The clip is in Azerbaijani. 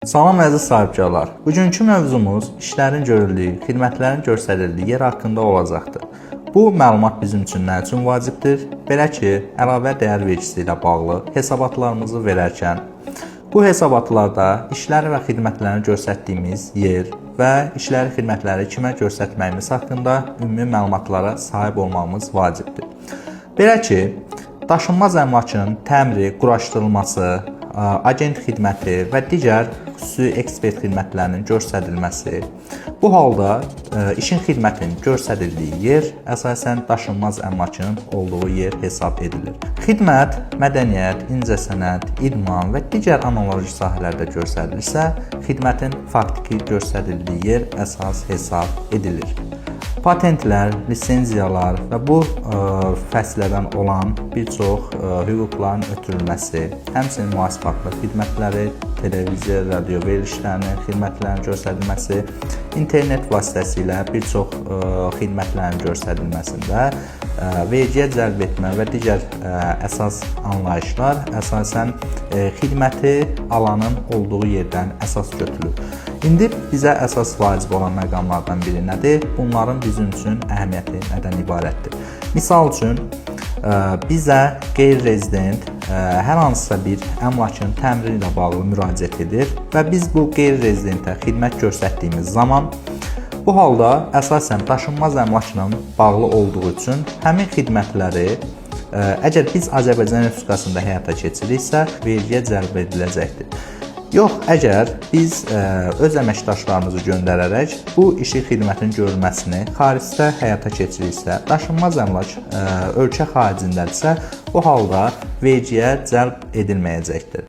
Salam əziz sahibkarlar. Bugünkü mövzumuz işlərin görüldüyü, xidmətlərin göstərildiyi yer haqqında olacaqdır. Bu məlumat bizim üçün nə üçün vacibdir? Belə ki, əlavə dəyər vergisi ilə bağlı hesabatlarımızı verərkən bu hesabatlarda işləri və xidmətlərini göstərdiyimiz yer və işləri, xidmətləri kimə göstərməyimiz haqqında ümumi məlumatlara sahib olmağımız vacibdir. Belə ki, daşınmaz əmlakın təmiri, quraşdırılması, agent xidməti və digər xüsusi ekspert xidmətlərinin göstərilməsi. Bu halda işin xidmətin göstərildiyi yer əsasən daşınmaz əmlakın olduğu yer hesab edilir. Xidmət mədəniyyət, incəsənət, idman və digər analoji sahələrdə göstərilirsə, xidmətin faktiki göstərildiyi yer əsas hesab edilir. Patentlər, lisenziyalar və bu fəslədən olan bir çox hüquqların ötürülməsi, həmçinin mühasibatlıq xidmətləri, televiziya, radio verilişlərinin xidmətlərinin göstərilməsi, internet vasitəsilə bir çox xidmətlərin göstərilməsində vergiyə cəlb etmə və digər əsas anlayışlar əsasən xidməti alanın olduğu yerdən əsas götürülür. İndi bizə əsas vacib olan məqamlardan biri nədir? Bunların bizim üçün əhəmiyyəti nədən ibarətdir? Misal üçün, bizə qeyri-rezident hər hansısa bir əmlakın təmiri ilə bağlı müraciət edir və biz bu qeyri-rezidentə xidmət göstərdiyimiz zaman bu halda əsasən daşınmaz əmlakla bağlı olduğu üçün həmin xidmətləri əgər biz Azərbaycan Respublikasında həyata keçiririksə, vergiyə cəlb ediləcəkdir. Yox, əgər biz öz əməkdaşlarımızı göndərərək bu işi, xidmətin görülməsini xaricdə həyata keçiririksə, daşınmaz əmlak ölkə xaricindədirsə, bu halda vergiyə cəlb edilməyəcəkdir.